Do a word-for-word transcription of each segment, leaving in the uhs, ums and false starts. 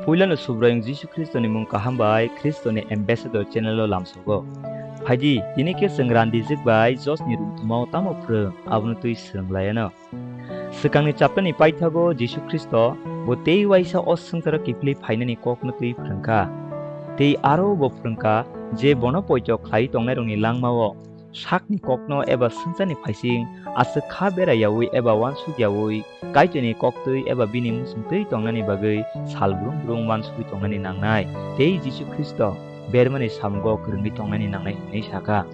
Puilano Subraiyung Jisu Khristoni mung kaham bai Khristoni Ambassador channel-o lamsogo. Phaidi, tini khe chwng randijwk bai Josni rwngthomao tamo phrwng, abono twi swrwng lai anw. Swkangni chaptani paithago Jisu Khristo bo tei uaisa o swngcharo kiphilwi phainani kokno twi phrwngkha. Tei aro bo phrwngkha je bono poito khlaiwi tongnairokni langmao sakni kokno eba swngcharni phaising aswk kha bera yaui eba uansuk yaui Kaitorni koktwi eba bini muchungtwi tongnani bagwi sal brum brum uansugwi tongnani nangnai tei Jisu Khristo bermani samungo kwrwngwi tongnani nangnai hwnwi sakha.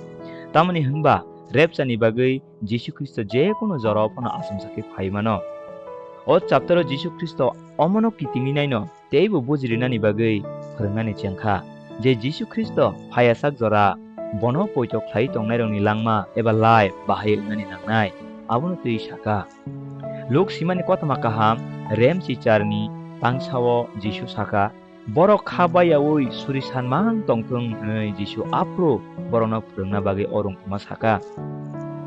Tamoni hwnba, rapture-ni bagwi Jisu Khristo jekunu jorao phano achomsa khe phai mano. O chapter-o Jisu Khristo omono kitingwi naino teibo bujirinani bagwi phwrwngnani chengkha je Jisu Khristo phaiyasak jora bono poito khlai tongnairokni langma eba life bahai wngnani nangnai, abono twi sakha. Luk simani kothoma kaham, rem chicharni tangsao Jisu sakha, "Borok kha baiyaui suri sanmang tongthung," hwnwi Jisu aphuru borokno phwrwngna bagwi o rwngthoma sakha.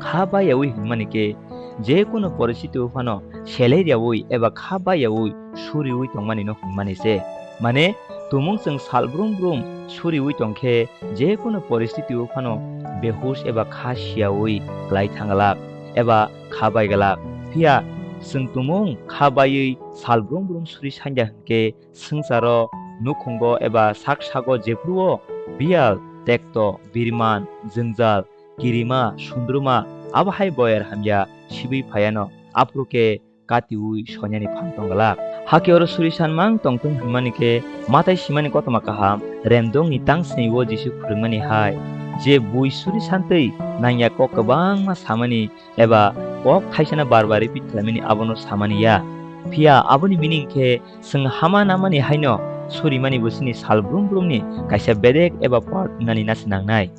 Kha baiyaui hwnmani khe jekunu poristiti-o phano seleriaui eba kha baiyaui suriui tongmani no hwnmani se. Mane, tumung chwng sal brum brum suriui tongkhe, jekunu poristiti-o phano behush eba kha siyaui klai thang glak eba kha bai glak. Phiya chwng tumung kha baiwi sal brum brum suri sanya hwnkhe, swngcharo, nukhungo eba sak sago jephuruo biyal, tekto, birman, jwngjal, kirima, sundruma, abo hai boyar hamya sibui phaiano, aphuru khe katiui soinani phan tong glak. Hakhe oro suri sanmang tongthung hwnmani khe Matai simani kothoma kaham, remdongni tangsni o Jisu phwrwngmani hai, je bui suri santwi nangya kok kwbangma samani eba kok thaisano bar bar repeat khlaimani abono samani ya. Phiya aboni meaning khe chwng hama namani haino surimani bo chini sal brum brumni kaisa bedek eba part wngnani nasi nangnai.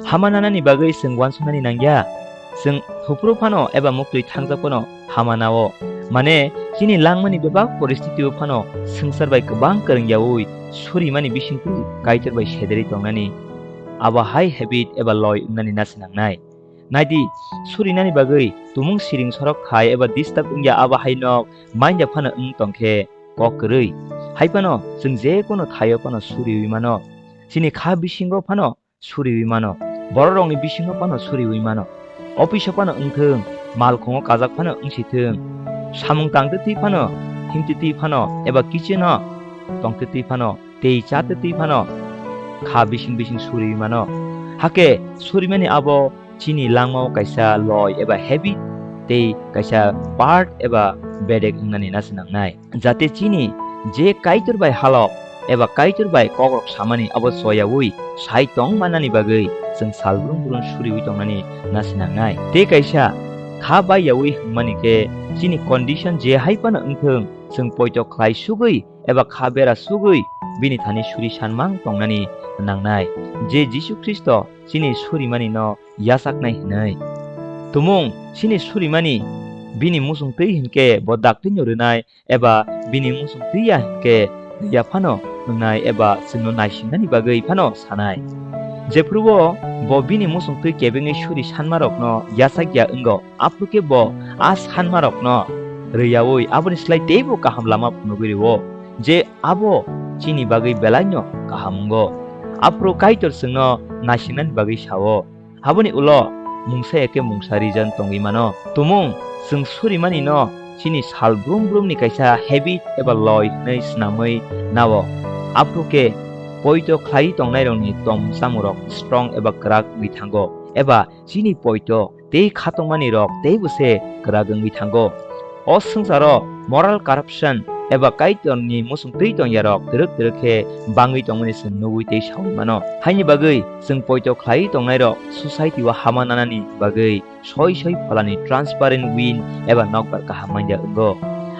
Hama nanani bagwi chwng uansuknani nangya. Chwng huphuru phano eba muktwi thangjak phano hama nao. Mane, chini langmani bebak poristiti-o phano swngchar bai kwbang kwrwng yaui surimani bisingtwi Kaitor bai sederwi tongnani. Abo hai habit eba loi wngnani nasi nangnai. Naidi, surinani bagwi tumung siring sorok khai eba disturb wngya abo hai nok manya phano wng tongkhe kok kwrwi. Hai phano chwng jekunu thaio phano suriui mano. Chini kha bisingo phano suriui mano. Bororokni bisingo phano suriui mano. Office-o phano wngthung, malkhungo kajak phano wngsithung, samung tangtwtwi phano, himtwtwi phano, eba kitchen-o tongtwtwi phano, tei chatwtwi phano kha bising bising suriui mano. Hakhe surimani abo chini langmao kaisa loi eba habit tei kaisa part eba bedek wngnani nasi nangnai. Jate chini je Kaitor bai halok eba Kaitor bai kokrok samani abo choyaui sai tong mannani bagwi chwng sal brum brum suriui tongnani nasi nangnai. Tei kaisa kha baiyaui hwnmani khe chini condition je hai phano wngthung, chwng poito khlai sugwi eba kha bera sugwi bini thani suri sanmang tongnani nangnai, je Jisu Khristo chini surimanino yachaknai hwnwi. Tumung chini surimani bini muchung twi hinkhe bo daktino rwnai eba bini muchung twi ya hinkhe ya phano wngnai eba chwngno naisingnani bagwi phano sanai. Jephuruo bo bini muchung twi kebengwi suri sanmarokno yachak ya wngo, aphuru khe bo a sanmarokno rwyaui aboni slai teibo kaham lama phunugwi rwo, je abo chini bagwi belaino kaham wngo. Aphuru Kaitor chwngno naisingnani bagwi sao. Aboni ulo mungsa ya khe mungsa region tongwi mano. Tumung chwng surimanino chini sal brum brumni kaisa habit eba loi hwnwi swnamwi nao. Aphuru khe poito khlaiwi tongnairokni tom chamungrok strong eba kwrak wngwi thango, eba chini poito tei khatungmanirok teibo se kwrak wngwi thango. O swngcharo moral corruption eba Kaitorni muchung twi tongyarok twrwk twrwk khe bangwi tongmani chwng nugwi tei saui mano. Haini bagwi chwng poito khlaiwi tongnairok society-o hama nanani bagwi soi soi pholani transparent win eba nokbar kaham manya wngo.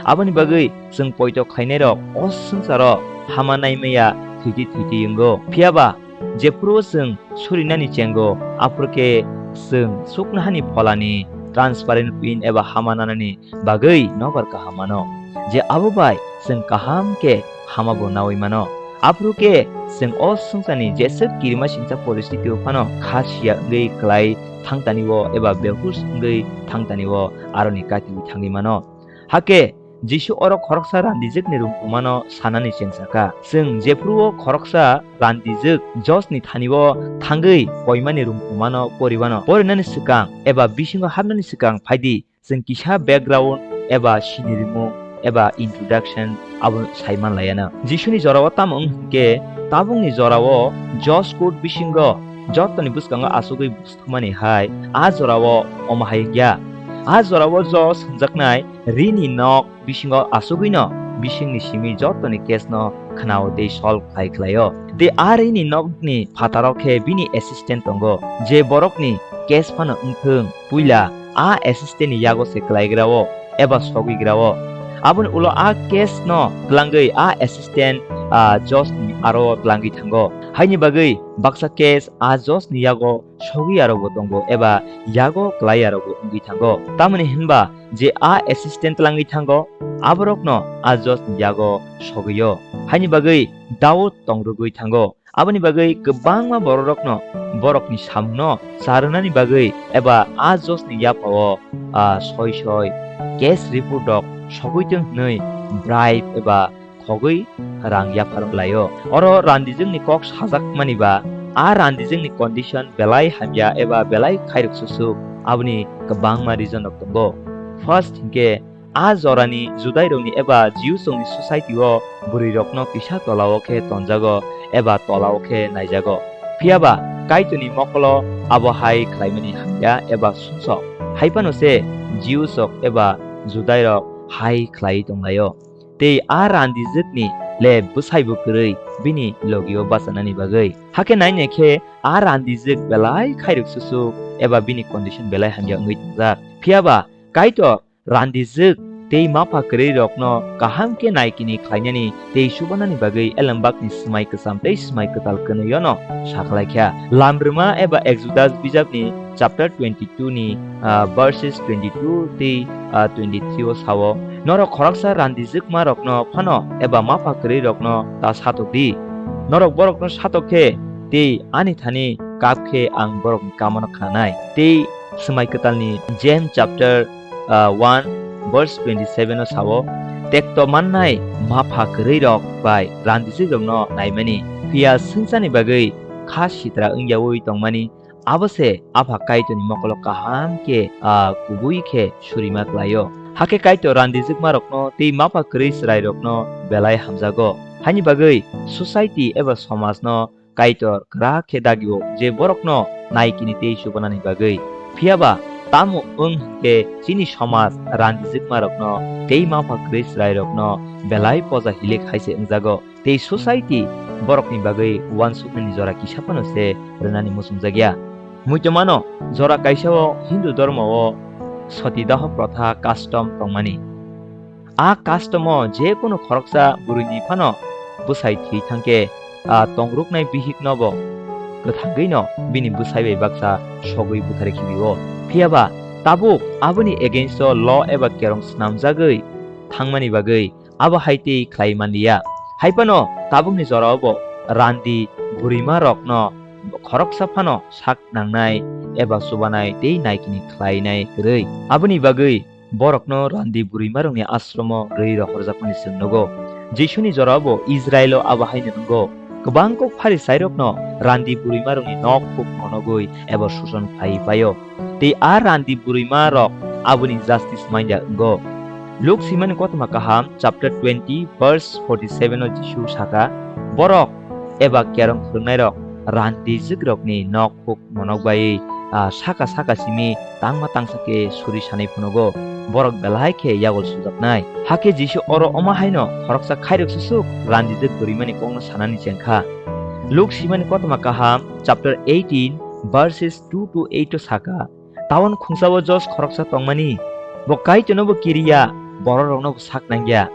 Aboni bagwi chwng poito khlainairok o swngcharo hama naimaya thwitwi thwitwi wngo. Phiyaba jephuru chwng surinani chengo, aphuru khe chwng chuknohani pholani transparent win eba hama nanani bagwi nokbar kaham mano, je abo bai chwng kaham khe hama bo naui mano. Aphuru khe chwng o swngcharni jeswk kirima singcha poristiti-o phano kha siya wngwi klai thangtani-o eba behush wngwi thangtani-o aroni katiui thangwi mano. Hakhe Jisu oro khoroksa randijwkni rwngthomano sanani chengsa kha. Chwng jephru-o khoroksa randijwk Josni thani-o thangwi koimani rwngthomano poribano. Porinani swkang eba bisingo hapnani swkang phaidi, chwng kisa background eba sinirimung eba introduction abo sai manlaiana. Jisuni jorao tamo wng hwnkhe, tabukni jorao Jos kut bisingo jotoni bwskango achugwi bujthumani hai a jorao omo hai wngya. A jorao Jos hwnjaknai rini nok bisingo achugwino bisingni simi jotoni case no khwnao tei solve khlai khlaio. Tei a rini nokni phataro khe bini assistant tongo, je borokni case phano wngthwng, puila a assistant ni yago se klaigrao eba sogwigrao. Aboni ulo a case no twlangwi a assistant, ah, Jos ni aro twlangwi thango. Haini bagwi baksa case a Jos ni yago sogwi arokbo tongo eba yago klai arokbo wngwi thango. Tamoni hinba je a assistant twlangwi thango, aborokno a Jos ni yago sogwio. Haini bagwi Daud tongrwgwi thango. Aboni bagwi kwbangma bororokno borokni samungno charwnani bagwi eba a Josni yaphao, ah, soi soi case report rok sogwi tong hwnwi bribe eba khogwi rang yapharwk laio. Oro randijwkni kok sajakmani ba a randijwkni condition belai hamya eba belai khairok susuk, aboni kwbangma reason rok tongo. First hinkhe, a jorani Judairokni eba Jews rokni society o bwrwirokno kisa tolao khe tonjago eba tolao khe naijago. Phiyaba Kaitorni mokolo abo hai khlaimani hamya eba sumsok. Hai phano se Jews rok eba Judairok hai khlai tonglaio. Tei a randijwkni le bwsaibo kwrwi bini logio bachanani bagwi. Hakhe nainai khe a randijwk belai khairok susuk eba bini condition belai hamya wngwi tongjak. Phiyaba Kaitor randijwk tei mapha kwrwi rokno kaham khe naikini khlainani tei chubanani bagwi elembakni swmai kwcham tei swmai kwtal kwnwi-o no sakhlai kha. Lamrwma eba Exodus bijapni chapter twenty-two ni, ah, verses twenty-two tei, ah, twenty-three o sao, "Norok khoroksa randijwkma rokno phano eba mapha kwrwi rokno ta satok di. Norok borokno satok khe tei ani thani kap khe ang borokni kamano khnanai." Tei swmai kwtalni James chapter ah, one verse twenty-seven o sao, "Tekto mannai mapha kwrwi rok bai randijwk rokno naimani, phiya swngchani bagwi kha sitra wngyaui tongmani, abo se Apha Kaitorni mokolo kaham khe, ah, kubui khe surima klaio." Hakhe Kaitor randijwkma rokno tei mapha kwrwi chwrai rokno belai hamjago. Haini bagwi society eba somajno Kaitor kwrak khe dagio je borokno naikini tei chubanani bagwi. Phiyaba tamo wng hwnkhe chini somaj randijwkma rokno tei mapha kwrwi chwrai rokno belai poja hilik hai se wngjago, tei society borokni bagwi uansuknani jora kisa phano se rwnani muchungjakya. Muitomano jora kaisao Hindu dhormo-o soti daho protha custom tongmani. A custom-o je kunu khoroksa bwrwini phano bwsai thwi thangkhe, a tongruknai bihiknobo kwthangwino bini bwsai bai baksa sogwi butharwi khibi-o. Phiyaba tabuk aboni against-o law eba kerong snamjagwi thangmani bagwi abo hai tei khlai manliya. Hai phano tabukni jorao bo randi bwrwimarokno khoroksa phano sak nangnai eba chubanai tei naikini khlainai kwrwi. Aboni bagwi borokno randi bwrwimarokni ashromo rwi rohorjakmani chwng nugo. Jisuni jorao bo Israilo abo haino wngo. Kwbang kok Pharisairokno randi bwrwimarokni nok huk monogwi eba suson khlaiwi paio. Tei a randi bwrwimarok aboni justice manya wngo. Luk swimani kothoma kaham chapter twenty verse forty-seven o Jisu saka, "Borok eba kerong phwrwngnairok randijwkrokni nok huk monok bai, ah, saka saka simi tangma tangsa khe suri sanwi phunugo, borok belai khe yagul sujaknai." Hakhe Jisu oro omo haino khoroksa khairok susuk randijwk bwrwimani kokno sanani chengkha. Luk swimani kothoma kaham chapter eighteen verses two to eight o saka, "Taun khungsao Jos khoroksa tongmani, bo Kaitorno bo kiriya, bororokno bo sak nangya.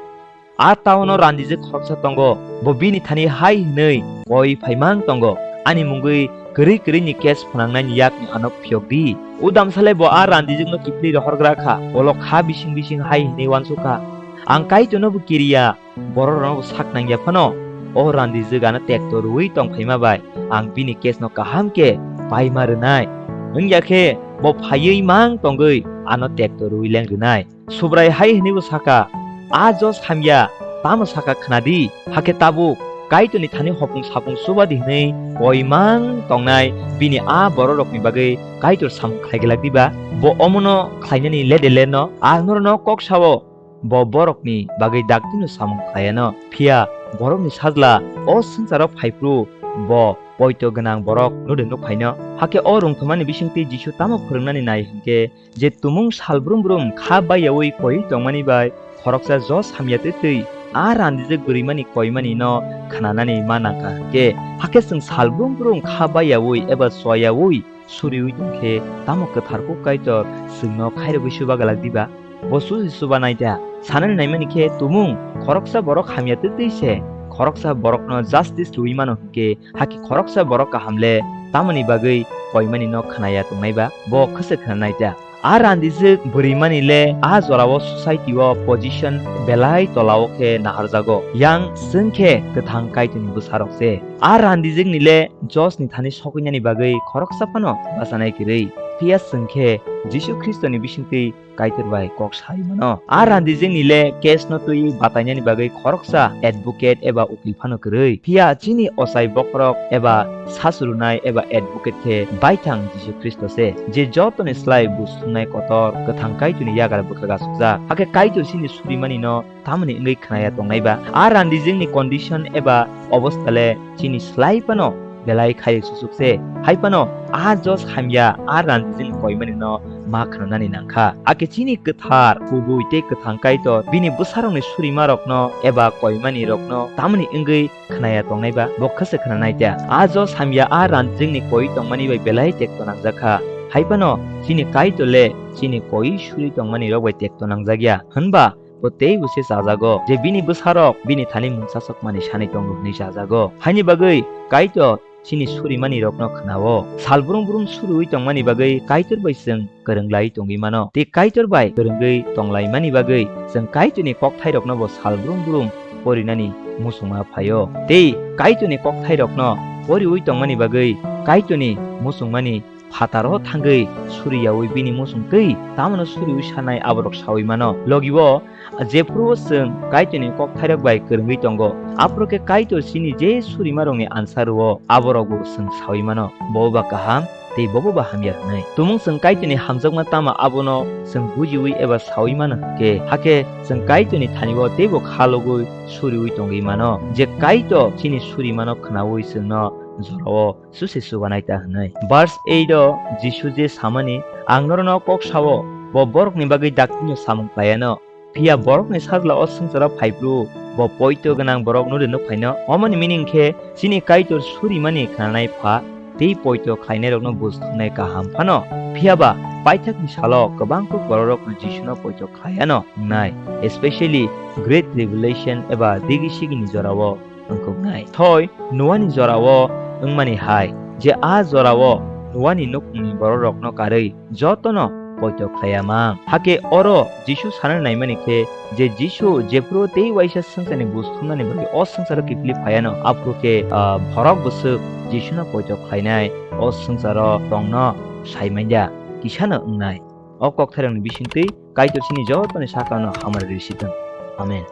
A taono randijwk khoroksa tongo, bo bini thani hai hwnwi koi phaimang tongo, 'Ani mungwi kwrwi kwrwini case phwnangnaini yakni ano phiyok di. O damsale bo a randijwkno kiphilwi rohorgra kha, ulo kha bising bising hai hwnwi uansuk kha, 'Ang Kaitorno bo kiriya, bororokno bo sak nangya phano o randijwk ano tekto rwui tong phaima bai ang bini case no kaham khe paima rwnai.' Wngya khe bo phaiwi mang tongwi ano tekto rwui leng rwnai." Subrai hai hwnwi bo saka, A jos hamya tamo saka khna di, hakhe tabuk Kaitorni thani hopung sapung chuba di hwnwi koimang tongnai bini a bororokni bagwi Kaitor samung khlai glak diba? Bo omono khlainani le de le no? Ang norokno kok sao, bo borokni bagwi daktino samung khlai anw. Phiya borokni sajla o swngcharo phai phuru bo poito gwnang borok no de nuk phaino. Hakhe o rwngthomani bisingtwi Jisu tamo phwrwngnani nai hwnkhe, je tumung sal brum brum kha baiyaui koiwi tongmani bai khoroksa jos hamya twi twi a randijwk bwrwimani koimani no khnanani ma nangkha hwnkhe, hakhe chwng sal brum brum kha baiyaui eba choyaui suriui tongkhe tamo kwthar kuk Kaitor chwngno khairogwi chuba glak diba? Bo susi chuba naida. Sanani naimani khe tumung khoroksa borok hamya twi twi se khoroksa borokno justice rwui mano hwnkhe, hakhe khoroksa borok kaham le tamoni bagwi koimani no khnaya tongnai ba? Bo khwswk khna naida. A randijwk bwrwimani le a jorao society o position belai tolao khe naharjago. Yang chwng khe kwthang Kaitorni bwsarok se. A randijwkni le josni thani sokuinani bagwi khoroksa phano bachanai kwrwi. Phiya chwng khe Jisu Khristoni bisingtwi Kaitor bai kok sai mano. A randijwkni le case no twiwi batainani bagwi khoroksa advocate eba ukil phano kwrwi. Phiya chini ochai bokhorok eba sasrunai eba advocate khe baithang Jisu Khristo se, je jotoni slai buj thumnai kotor kwthang Kaitorni yagra bwkhak achukjak. Hakhe Kaitor chini surimani no tamoni wngwi khnaya tongnai ba? A randijwkni condition eba obostha le chini slai phano belai khairok susuk se. Hai phano a jos hamya a randijwkni koimani no ma khnanani nangkha. Hakhe chini kwthar, kubui tei kwthang Kaitor bini bwsarokni surimarokno eba koimanirokno tamoni wngwi khnaya tongnai ba? Bo khwswk khna naida. A jos hamya a randijwkni koi tongmani bai belai tekto nangjak kha. Hai phano chini Kaitor le chini koi suri tongmani rok bai tekto nangjak ya. Hwnba bo teibo se chajago, je bini bwsarok bini thani mungsasokmani sanwi tongo hwnwi chajago. Haini bagwi Kaitor chini surimanirokno khnao. Sal brum brum suriui tongmani bagwi Kaitor bai chwng kwrwnglai tongwi mano. Tei Kaitor bai kwrwngwi tonglaimani bagwi chwng Kaitorni kokthairokno bo sal brum brum porinani muchungma phaio. Tei Kaitorni kokthairokno poriui tongmani bagwi Kaitorni muchungmani phataro thangwi suriyaui bini muchung twi tamano suriui sanai aborok saui mano. Logi o jephuru chwng Kaitorni kokthairok bai kwrwngwi tongo, aphuru khe Kaitor chini je surimarokni answer rwo, aborokbo chwng saui mano, bobo ba kaham tei bobo ba hamya hwnwi. Tumung chwng Kaitorni hamjakma tamo abono chwng bujiui eba saui mano hwnkhe, hakhe chwng Kaitorni thani-o teibo khalogwi suriui tongwi mano, je Kaitor chini surimano khnaui chwngno jorao susi chubanai ta hwnwi. Verse eight o Jisu je samani, "Ang norokno kok sao, bo borokni bagwi daktino samung khlai anw." Phiya borokni sajla o swngcharo phai phuru bo poito gwnang borok no de nuk phaino. Omoni meaning khe chini Kaitor surimani khnanai pha tei poito khlainairokno buj thumnai kaham phano. Phiya ba paithakni salo kwbang kuk bororokno Jisuno poito khlai anw wngnai, especially Great Tribulation eba digi sigini jorao wngkuknai. Thoi Noani jorao wngmani hai, je a jorao Noani nukhungni bororokno karwi jotono poito khlaiya mang. Hakhe oro Jisu sanani naimani khe, je Jisu jephuru tei waisa swngcharni buj thumnani bagwi o swngcharo kiphilwi phaiano, aphuru khe, ah, borok bwswk Jisuno poito khlainai o swngcharo tongno sai manya, kisano wngnai. O kokthairokni bisingtwi Kaitor chini jotoni sakano hamari rwi si thung. Amen.